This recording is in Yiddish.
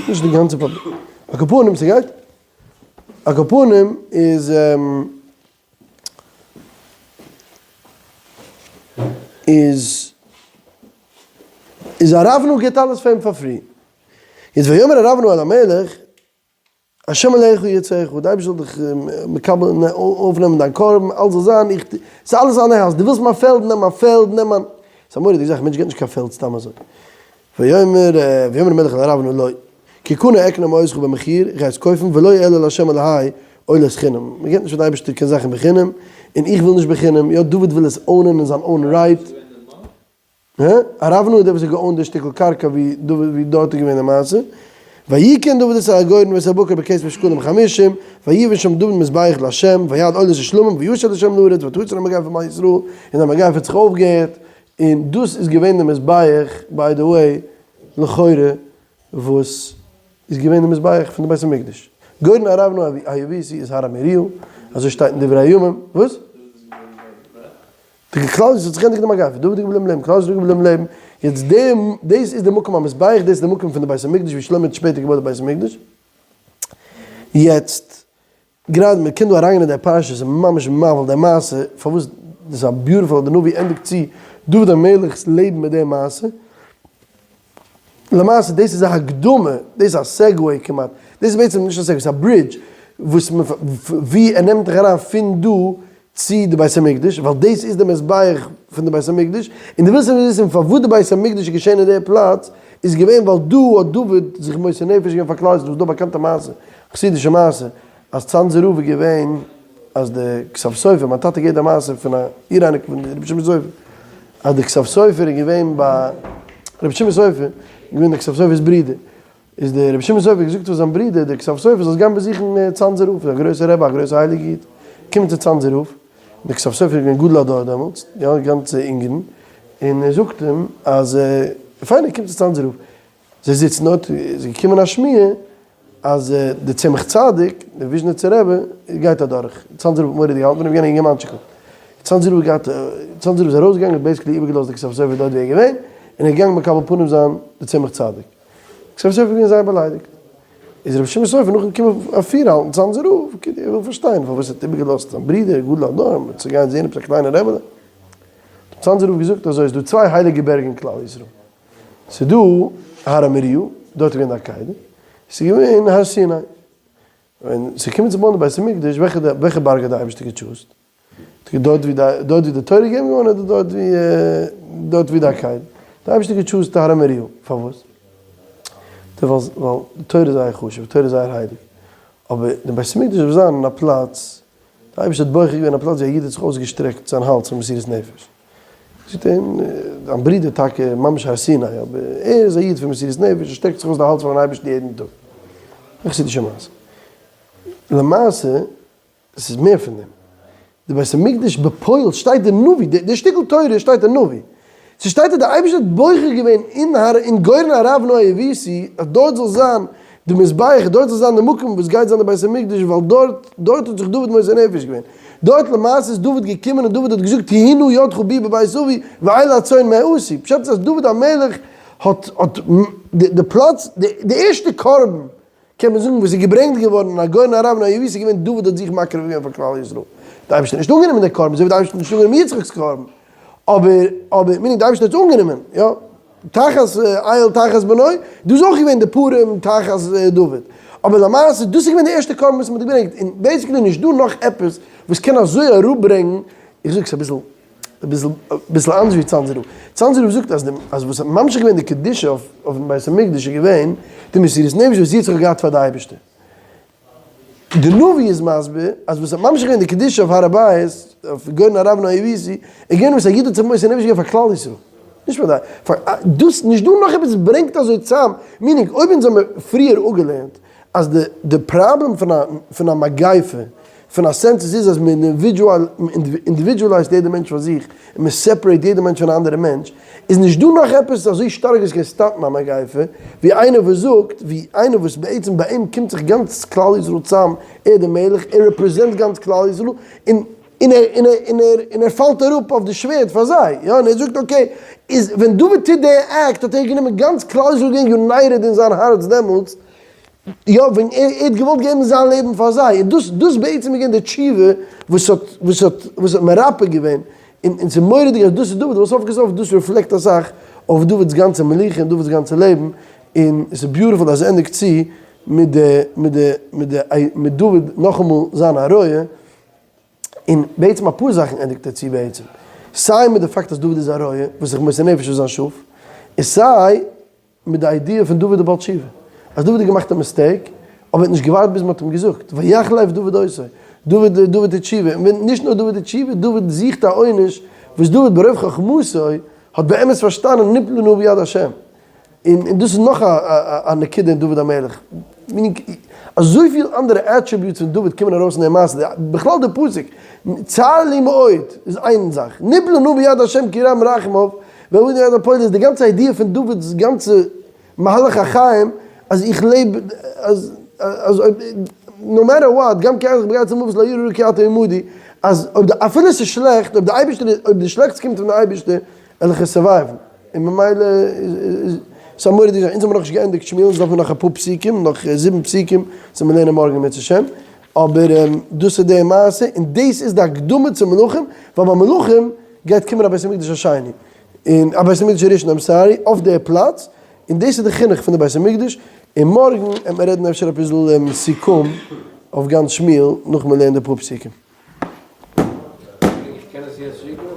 נישט די גאנצע פראבלעם. על כל פנים ס'גייט. על כל פנים איז איז איז ארוונה גיבט אלעס פאר אים פאר free. איז ויאמר ארוונה אל המלך השם אלהיך ירצך, די אייבערשטער זאל דיך מקבל און אויפנעמען דיין קרבן, אלעס זאל זיין, איך, ס'איז אלעס אן האס, דו ווילסט מיין פעלד, נעם מיין פעלד, נעם מיין, ס'איז א מורא'דיגע זאך, א מענטש געבט נישט קיין פעלד סתם אזוי. ויאמר, ויאמר המלך אל ארוונה לא, כי קנה אקנה מאותך במחיר, איך גיי עס קויפן, ולא אעלה לה' אלהי עולת חינם, מען געבט נישט פאר די אייבערשטער קיין זאכן בחינם, און איך וויל נישט בחינם, יא דוד וויל עס own ען אין זיין own right, הא? ארוונה איז דער וואס האט גע own ט די שטיקל קרקע ווי דוד ווי דארט איז געווען די מעשה, ויקן דוד את הגורן ואת הבקר בכסף שקלים חמישים, ויבן שם דוד מזבח לה', ויעל עולת שלמים, וישב לה' לארץ, ותסר המגפה מעל ישראל, און די מגפה האט זיך אויפגעהערט, און דאס איז געווען די מזבח, by the way, לכאורה, וואס איז געווען די מזבח פון די בית המקדש. גורן ארוונה היבוסי איז הר המוריה, אזוי שטייט אין דברי הימים, וואס? די כלל ישראל האט זיך געענדיגט די מגפה, דוד איז געבליבן לעבן, כלל ישראל איז געבליבן לעבן, יעצט די, דאס איז די מקום המזבח, דאס איז די מקום פון די בית המקדש ווי שלמה האט שפעטער געבויט די בית המקדש, יעצט גראדע מען קען דא אריינגיין אין די פרשה, ס'איז ממש מבהיל די מעשה, פארוואס דאס איז א beautiful אז די נביא ענדיגט צו דוד המלך'ס לעבן מיט די מעשה, למעשה דאס איז א הקדמה, דאס איז א segue כמעט, דאס איז בעצם נישט א segue, ס'איז א bridge וואס מען ווי ער נעמט דיך אריין פון דא צו די בית המקדש, ווייל דאס איז די מזבח פון די בית המקדש, און דו ווילסט וויסן פארוואס די בית המקדש איז געשען אין די פלאץ, איז געווען ווייל דא האט דוד זיך מוסר נפש געווען פאר כלל ישראל, דאס איז דא באקאנטע מעשה, חסידישע מעשה, אז צאנזער רב איז געווען אז די כתב סופר, מיין טאטע געהערט די מעשה פון א אור אייניקל פון רבי שמעון סופר, אז די כתב סופר איז געווען ביי רבי שמעון סופר, איז געווען די כתב סופר'ס ברודער, איז דער רבי שמעון סופר געזאגט פאר זיין ברודער דער כתב סופר זאלסט גיין באזוכן צאנזער רב, איז א גרויסער רבי א גרויסער הייליגער איד, קומט צו צאנזער רב, און דער כתב סופר איז געווען גדול הדור דעמאלטס, יא גאנצע אונגערן, און ער זאגט אים אז פיין ער קומט צו צאנזער רב, זיי זיצן דארט, איז געקומען א שמועה אז דער צמח צדיק, דער וויזשניצער רבי, גייט אדורך, צאנזער רב האט מורא'דיג געהאלטן פון אים, געווען א אינגערמאנטשיקל, צאנזער רב האט געהאט, צאנזער רב איז ארויסגעגאנגען, האט basically איבערגעלאזט די כתב סופר דארט ווי ער איז געווען, און ער איז געגאנגען מקבל פנים זיין די צמח צדיק. כתב סופר איז געווען זייער באליידיגט. איז רבי שמעון סופר נאכן קומען אפירהאלטן צאנזער רב, כאילו ער וויל פארשטיין פארוואס ער האט איבערגעלאזט זיין ברודער גדול הדור צו גיין זען עפעס א קליינע רעבעלע, האט אים צאנזער רב געזאגט אזוי, עס איז דא צוויי הייליגע בערג אין כלל ישראל, ס'איז דא הר המוריה, דארט איז געווען די עקידה, ס'איז געווען הר סיני. ווען ס'איז געקומען צו בויען די בית המקדש, וועלכע בארג האט די אייבערשטער גע choose ט? דארט ווי די דארט ווי די תורה איז געגעבן געווארן אדער דארט ווי דארט ווי די עקידה? די אייבערשטער גע choose ט הר המוריה, פארוואס? ווייל ווייל די תורה איז זייער חשוב, די תורה איז זייער הייליג, אבער די בית המקדש דארף זיין אין א פלאץ, די אייבערשטער האט בוחר געווען א פלאץ ווי א איד האט זיך אויסגעשטרעקט זיין האלז פון מסירות נפש. זאגט אים זיין ברודער טאקע ממש הר סיני, אבער ער איז א איד פון מסירות נפש, ער שטרעקט זיך אויס די האלז פארן אייבערשטן יעדן טאג. א חסידישע מעשה. למעשה עס איז מער פון דעם. די בית המקדש בפועל שטייט די נביא, די שטיקל תורה שטייט אין נביא. ס'שטייט אז די אייבערשטער האט בוחר געווען אין הר אין גורן ארוונה היבוסי אז דארט זאל זיין די מזבח, דארט זאל זיין די מקום וואס גייט זיין די בית המקדש, ווייל דארט דארט האט זיך דוד מוסר נפש געווען. דארט למעשה איז דוד געקומען און דוד האט געזאגט תהי נא ידך בי בבית אבי ואל הצאן מה עשי. פשט איז אז דוד המלך האט האט די פלאץ די ערשטע קרבן קען מען זאגן וואס איז געברענגט געווארן אין הגורן ארוונה היבוסי איז געווען דוד האט זיך מקריב געווען פאר כלל ישראל, די אייבערשטער האט נישט אנגענומען די קרבן אזוי ווי די אייבערשטער האט נישט אנגענומען יצחק'ס קרבן, אבער אבער meaning די אייבערשטער האט עס אנגענומען, יא, תחת איל תחת בנו, דא איז אויך געווען די פרים תחת דוד, אבער למעשה דאס איז געווען די ערשטע קרבן וואס מען האט געברענגט, און basically נישט דא נאך עפעס וואס קען אזוי אראפברענגן, איך זאג עס אביסל אביסל אביסל אנדערש ווי צאנזער רב. צאנזער רב זאגט אז די אז וואס האט ממשיך געווען די קדושה אויף אויפן בית המקדש איז געווען די מסירות נפש וואס יצחק האט געהאט פאר די אייבערשטער. די נביא איז מסביר אז וואס האט ממשיך געווען די קדושה אויף הר הבית, אויף גורן ארוונה היבוסי, איז געווען וואס א איד האט זיך מוסר נפש געווען פאר כלל ישראל. נישט פאר די פאר דאס נישט דא נאך עפעס וואס ברענגט אזוי צאם, meaning אויב אונז האמיר פריער אפגעלערנט אז די די פראבלעם פון א פון א מגיפה פון א census איז אז מען individualize ט יעדע מענטש פאר זיך און מען separate יעדע מענטש פון א אנדערע מענטש, איז נישט דא נאך עפעס אזוי שטארק וואס קען stop ן א מגיפה ווי איינער וואס זאגט ווי איינער וואס בעצם ביי אים קומט זיך גאנץ כלל ישראל צאם, ער איז די מלך, ער represent גאנץ כלל ישראל, און און ער און ער און ער און ער פאלט אראפ אויף די שווערד פאר זיי, יא, און ער זאגט okay, איז ווען דוד טוט די act האט ער גענומען גאנץ כלל ישראל געווען united אין זיין הארץ דעמאלטס. יא, ווען ער האט געוואלט געבן זיין לעבן פאר זיי, און דאס דאס בעצם איז געווען די תשובה וואס האט וואס האט וואס האט מרפא געווען, און און ס'איז מורא'דיג אז דאס איז דוד, ווייל סוף כל סוף דאס reflect אסאך אויף דוד'ס גאנצע מלוכה און דוד'ס גאנצע לעבן, און ס'איז beautiful אז עס ענדיגט צו מיט די מיט די מיט די מיט דוד נאכאמאל זיין א רועה, און בעצם אפאר זאכן ענדיגט ער צו בעצם, סיי מיט די פאקט אז דוד איז א רועה וואס זיך מוסר נפש פאר זיין שאף, און סיי מיט די idea פון דוד די בעל תשובה, אז דוד האט געמאכט א mistake, אבער ער האט נישט געווארט ביז מען האט אים געזאגט, ויך לב דוד אותו, דוד דוד טוט תשובה, און ווען נישט נאר דוד טוט תשובה, דוד זוכט א עונש וואס דוד ברוב חכמתו האט באמת פארשטאנען נפלה נא ביד השם, און דאס איז נאך א נקודה אין דוד המלך, אזויפיל אנדערע attributes פון דוד קומען ארויס אין די מעשה, בכלל די פסוק, צר לי מאוד איז איין זאך, נפלה נא ביד השם כי רב רחמיו, והאדון יד הפועל איז די גאנצע idea פון דוד'ס גאנצע מהלך החיים, אז איך לעב אז אז אויב no matter what, גם כי אלך בגיא צלמוות לא אירא רע כי אתה עמדי, אז אויב די אפילו עס איז שלעכט, אויב די אייבערשטער אויב די שלעכטס קומט פון די אייבערשטער, וועל איך עס survive ן, און ממילא איז עס א מורא'דיגע זאך, אונז האבן נאכנישט געענדיגט שמואל, אונז דארפן נאך אפאר פסוקים, נאך זיבן פסוקים צו מיר לערנען מארגן אם ירצה השם, אבער דאס איז די מעשה, און דאס איז די הקדמה צו מלכים, ווייל ביי מלכים גייט קומען א בית המקדש השני, און א בית המקדש הראשון, I'm sorry, אויף די פלאץ, און דאס איז די חינוך פון די בית המקדש, און מארגן וועט מען רעדן אפשר אביסל סיכום אויף גאנץ שמואל, נאך מען לערנט די פאר פסוקים. איך קען עס יעצט שיקן?